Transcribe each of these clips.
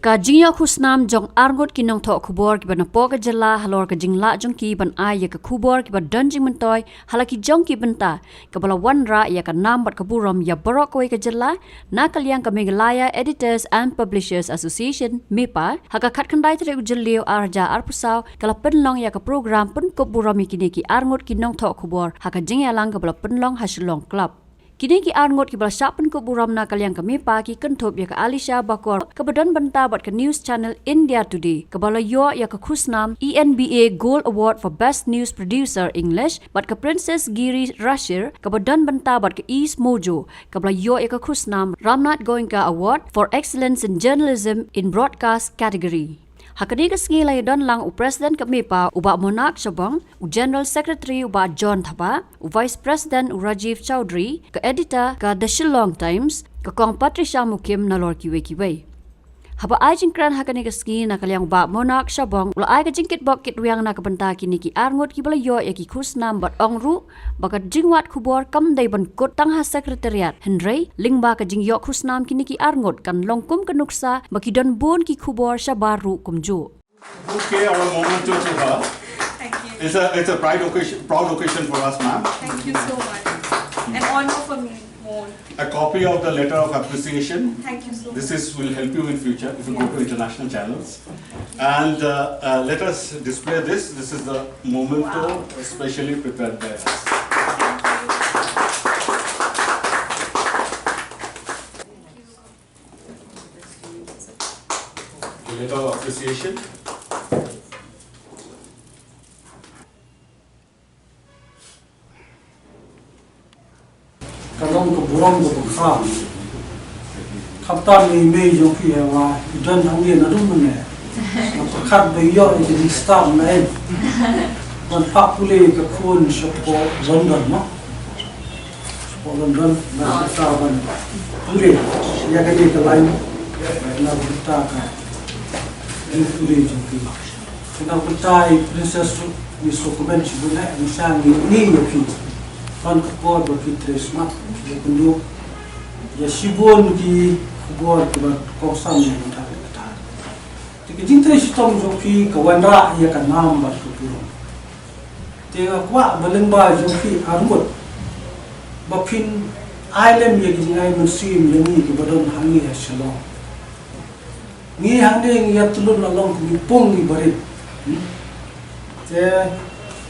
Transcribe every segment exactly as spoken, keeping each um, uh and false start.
Ka jingïoh khusnam jong arngut ki nongthoh khubor kiba napoh ka jylla halor ka jinglah jong ki ban ai ïa ka khubor kiba don jingmyntoi ha la ki jong ki bynta, kaba la wanrah ïa ka nam bad ka burom ïa baroh kawei ka jylla, na ka liang ka Meghalaya Editors and Publishers Association, MEPA, ha ka khatkhyndai tarik u Jylliew arhajar arphew saw, ka la pynlong ïa ka program pynkup burom ïa kine ki arngut ki nongthoh khubor ha ka jingïalang kaba la pynlong ha Shillong Club. Kine ki arngut kiba la shah pynkup burom na ka liang ka MEPA ki kynthup ïa ka Alisha Bakor, kaba don bynta bad ka news channel India Today, kaba la ïoh ïa ka khusnam E N B A Gold Award for Best News Producer English, bad ka Princess Giri Rashir, kaba don bynta bad ka East Mojo, kaba la ïoh ïa ka khusnam Ramnath Goenka Award for Excellence in Journalism in Broadcast category. Ha kane ka sngi la ïadon lang u President ka MEPA, u Bah Monarch Shabong, u General Secretary u Bah John Thabah, u Vice President u Rajiv Chowdhury, ka Editor ka The Shillong Times, ka Kong Patricia Mukim, nalor kiwei kiwei. Haba ai jingkren ha kane ka sngi na ka liang u Bah Monarch Shabong, u la ai ka jingkitbok kitrwiang na ka bynta kine ki arngut kiba la ïoh ïa ki khusnam bad ong ruh ba ka jingwad khubor kam dei ban kut tang ha Secretariat, hynrei lyngba ka jingïoh khusnam kine ki arngut kan long kum ka nuksa ba ki don bun ki khubor shabar ruh kumjuh. Bouquet or a memento to her. Thank you. It's a, it's a pride occasion, proud occasion for us, ma'am. Thank you so much. An honor for me, more. A copy of the letter of appreciation. Thank you so much. This is, will help you in future if you go to international channels. And, uh, uh, let us display this. This is the memento specially prepared by us. The letter of appreciation. Ka long ka burom kaba khraw. Khamtam ïa i mei jong phi, ïa wa i don hangne naduh mynne. Nga pyrkhat ba ïoh ïa ka jingstarstruck na em. Ban phah pule ïa ka khun shapoh London, no? Shapoh London, na ka bynta ban pule ïa kane ka line, na ka bynta ka jingpule jong phi. Te na ka bynta i Princess ruh ngi sngewkmen shibun eh, ngi shah ngi ïa phi. Ban ka por ba phi trei smat, phi ïakynduh ïa shibun ki khubor kiba kongsan na ka bynta ka bynta. Te ka jingtrei shitom jong phi ka wanrah ïa ka nam bad ka burom. Te nga kwah ba lyngba jong phi arngut ba phin ai lem ïa ka jingai mynsiem ïa ngi kiba don hangne ha Shillong. Ngi hangne ngi ïatylli na long ki pung ngi barit. Hmm? Te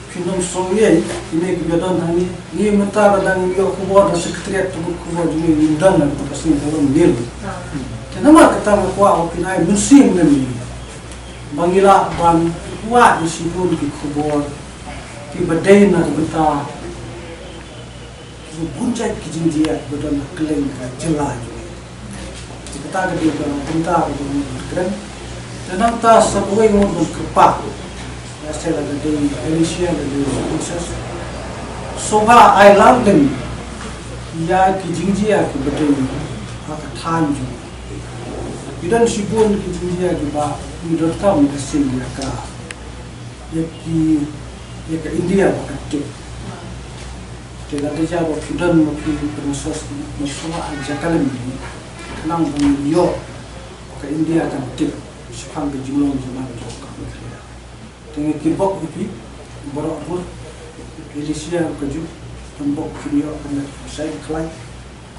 phin ym sngew ei, kine kiba don hangne, ngi mynta ba dang ïoh khubor na Secretariat, tang khubor jong ngi ngi don na ka sien ka long nil. Te namar kata nga kwah ba phin ai mynsiem lem ïa ngi ba ngi lah ban wad ïa shibun ki khubor kiba dei na ka bynta kiba bun jait ki jingjia kiba don ha kylleng ka jylla jong ngi. Te kata ka dei ka bynta ka jong ngi ban kren. Te nangta sa kawei ngut ban kyrpad. Ïa sha la ka dei Alicia, la dei Princess. Sngewbha ai lad lem ïa ki jingjia kiba dei ha ka thaiñ jong ngi. Ki don shibun ki jingjia kiba ngi donkam ka sien ïa ka, ïa ki, ïa ka India ba kan tip. Te lada jia ba phi don ma phi Princess, ngi sngewbha ai jaka lem ïa ngi. Khnang ba ngin ïoh ba ka India kan tip shaphang ka jinglong jingman jong ka Meghalaya. Te ngi kitbok ïa phi baroh arngut, Alicia ruh kajuh, ngi bok phi ïoh ka met ka shai ka khlaiñ.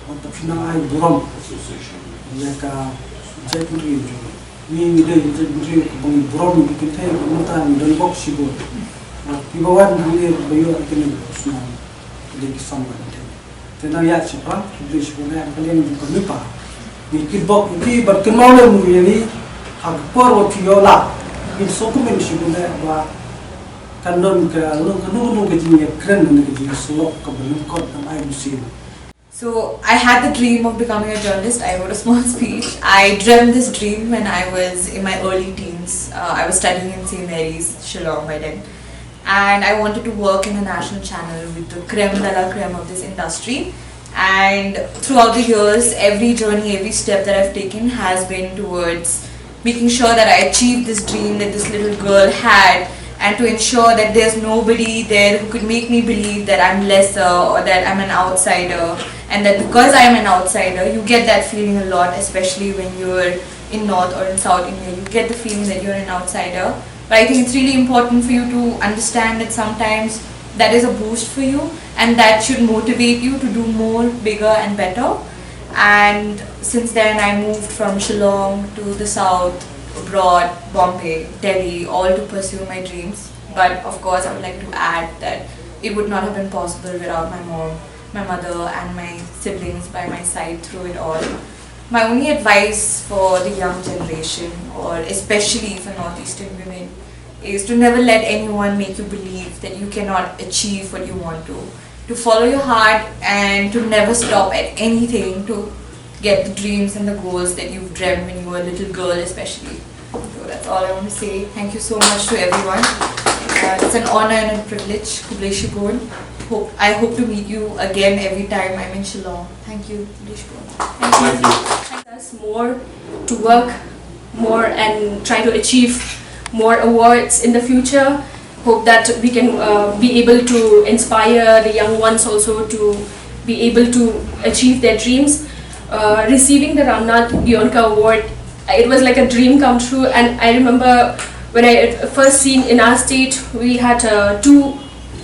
Bad phi nang ai burom ïa ka jaitbynriew jong ngi. Ngi, ngi dei jaitbynriew kaba ngi burom ïa ki kynthei, bad mynta ngi don bok shibun. Bad kiba wan hangne ba ïoh ïa kine ki khusnam, ki dei ki samla kynthei. Te nang ïaid shaphrang, khublei shibun eh, na ka liang jong ka MEPA. Ngi kitbok ïa phi bad kynmaw lem ïa ngi ha ka por ba phi ïoh lad. Ngin sngewkmen shibun eh ba kan don ka long kano kano ka jingïakren ne ka jingïasyllok kaba lyngkot ban ai mynsiem. So I had the dream of becoming a journalist. I wrote a small speech. I dreamt this dream when I was in my early teens. Uh, I was studying in Saint Mary's, Shillong by then. And I wanted to work in a national channel with the creme de la creme of this industry. And throughout the years, every journey, every step that I've taken has been towards making sure that I achieve this dream that this little girl had, and to ensure that there's nobody there who could make me believe that I'm lesser or that I'm an outsider, and that because I'm an outsider, you get that feeling a lot, especially when you're in North or in South India, you get the feeling that you're an outsider. But I think it's really important for you to understand that sometimes that is a boost for you, and that should motivate you to do more, bigger, and better. And since then, I moved from Shillong to the South, abroad, Bombay, Delhi, all to pursue my dreams. But of course, I would like to add that it would not have been possible without my mom, my mother, and my siblings by my side through it all. My only advice for the young generation, or especially for Northeastern women, is to never let anyone make you believe that you cannot achieve what you want to. To follow your heart and to never stop at anything to get the dreams and the goals that you've dreamt when you were a little girl, especially. So that's all I want to say. Thank you so much to everyone. Uh, it's an honor and a privilege. Khublei shibun. Hope I hope to meet you again every time I'm in Shillong. Thank you. Khublei shibun. Thank you. Us more to work more and try to achieve more awards in the future. Hope that we can uh, be able to inspire the young ones also to be able to achieve their dreams. Uh, receiving the Ramnath Goenka Award, it was like a dream come true. And I remember when I first seen in our state, we had uh, two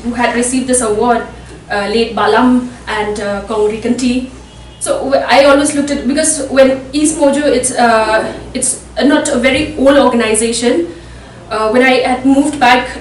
who had received this award, uh, late Balam and uh, Kong Rikanti. So w- I always looked at, because when East Mojo, it's uh, it's not a very old organization. Uh, when I had moved back,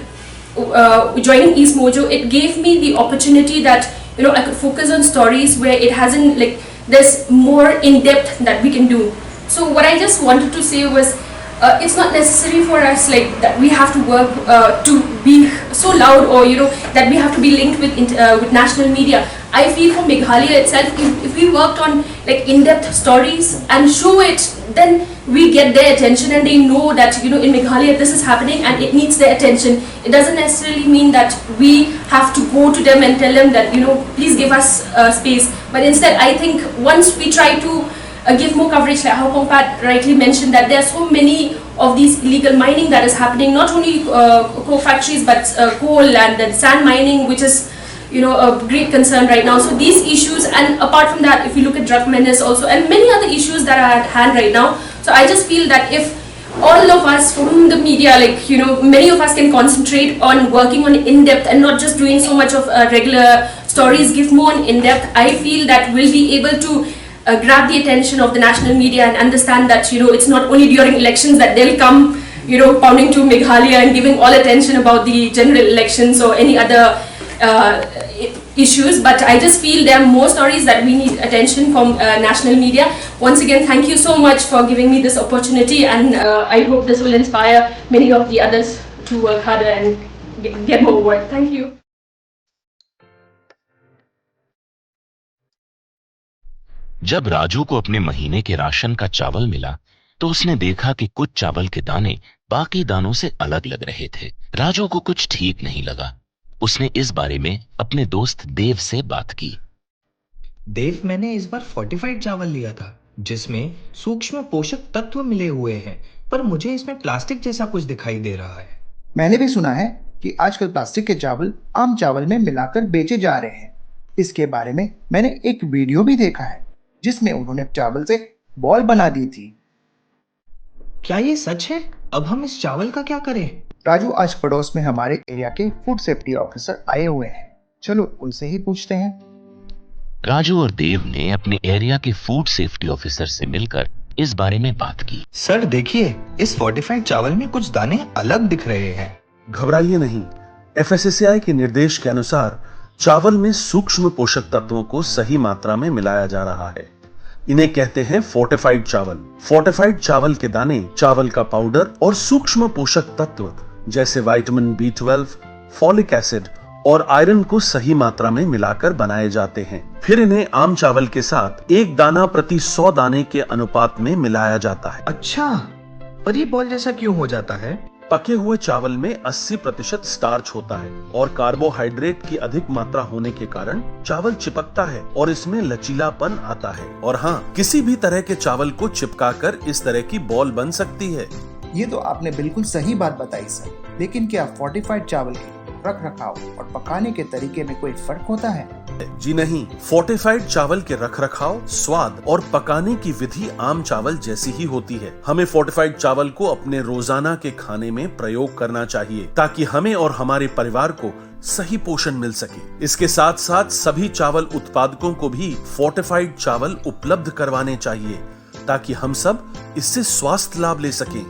uh, joining East Mojo, it gave me the opportunity that you know I could focus on stories where it hasn't, like, there's more in depth that we can do. So what I just wanted to say was, uh, it's not necessary for us, like, that we have to work uh, to be so loud, or you know that we have to be linked with int- uh, with national media. I feel for Meghalaya itself, if, if we worked on, like, in-depth stories and show it, then we get their attention and they know that you know in Meghalaya this is happening and it needs their attention. It doesn't necessarily mean that we have to go to them and tell them that you know please give us uh, space. But instead, I think once we try to uh, give more coverage, like how Kongpat rightly mentioned, that there are so many of these illegal mining that is happening, not only uh, coal factories, but uh, coal and the sand mining, which is you know a great concern right now. So these issues, and apart from that, if you look at drug menace also, and many other issues that are at hand right now. So I just feel that if all of us from the media, like you know many of us can concentrate on working on in depth and not just doing so much of uh, regular stories, give more in depth, I feel that we'll be able to uh, grab the attention of the national media and understand that you know it's not only during elections that they'll come you know pounding to Meghalaya and giving all attention about the general elections or any other uh, issues. But I just feel there are more stories that we need attention from uh, national media. Once again, thank you so much for giving me this opportunity, and uh, I hope this will inspire many of the others to work harder and get more work. Thank you. जब राजू को अपने महीने के राशन का चावल मिला, तो उसने देखा कि कुछ चावल के दाने बाकी दानों से अलग लग रहे थे। राजू को कुछ ठीक नहीं लगा। उसने इस बारे में अपने दोस्त देव से बात की। देव, मैंने इस बार फोर्टिफाइड चावल लिया था, जिसमें सूक्ष्म पोषक तत्व मिले हुए हैं, पर मुझे इसमें प्लास्टिक जैसा कुछ दिखाई दे रहा है। मैंने भी सुना है कि आजकल प्लास्टिक के चावल आम चावल में मिलाकर बेचे जा रहे हैं। इसके बारे में मैंने एक वीडियो भी देखा है, जिसमें उन्होंने चावल से बॉल बना दी थी। क्या ये सच है? अब हम इस चावल का क्या करें? राजू, आज पड़ोस में हमारे एरिया के फूड सेफ्टी ऑफिसर आए हुए हैं, चलो उनसे ही पूछते हैं। राजू और देव ने अपने एरिया के फूड सेफ्टी ऑफिसर से मिलकर इस बारे में बात की। सर, देखिए, इस फोर्टिफाइड चावल में कुछ दाने अलग दिख रहे हैं। घबराइए नहीं, एफएसएसएआई के निर्देश के अनुसार चावल में सूक्ष्म पोषक तत्वों को सही मात्रा में मिलाया जा रहा है। इन्हें कहते हैं फोर्टिफाइड चावल। फोर्टिफाइड चावल के दाने, चावल का पाउडर और सूक्ष्म पोषक तत्व जैसे vitamin B twelve, folic acid और आयरन को सही मात्रा में मिलाकर बनाए जाते हैं। फिर इन्हें आम चावल के साथ एक दाना प्रति सौ दाने के अनुपात में मिलाया जाता है। अच्छा, पर ये बॉल जैसा क्यों हो जाता है? पके हुए चावल में अस्सी प्रतिशत स्टार्च होता है और कार्बोहाइड्रेट की अधिक मात्रा होने के कारण चावल चिपकता है और इसमें लचीलापन आता है। और हाँ, किसी भी तरह के चावल को चिपकाकर इस तरह की बॉल बन सकती है। ये तो आपने बिल्कुल सही बात बताई सर, लेकिन क्या फोर्टिफाइड चावल के रख रखाव और पकाने के तरीके में कोई फर्क होता है? जी नहीं, फोर्टिफाइड चावल के रखरखाव, स्वाद और पकाने की विधि आम चावल जैसी ही होती है। हमें फोर्टिफाइड चावल को अपने रोजाना के खाने में प्रयोग करना चाहिए, ताकि हमें और हमारे परिवार को सही पोषण मिल सके। इसके साथ साथ सभी चावल उत्पादकों को भी फोर्टिफाइड चावल उपलब्ध करवाने चाहिए, ताकि हम सब इससे स्वास्थ्य लाभ ले सकें।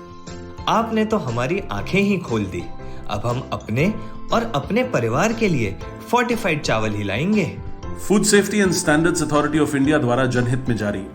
आपने तो हमारी आंखें ही खोल दी। अब हम अपने और अपने परिवार के लिए फोर्टिफाइड चावल ही लाएंगे। Food safety and standards authority of India द्वारा जनहित में जारी।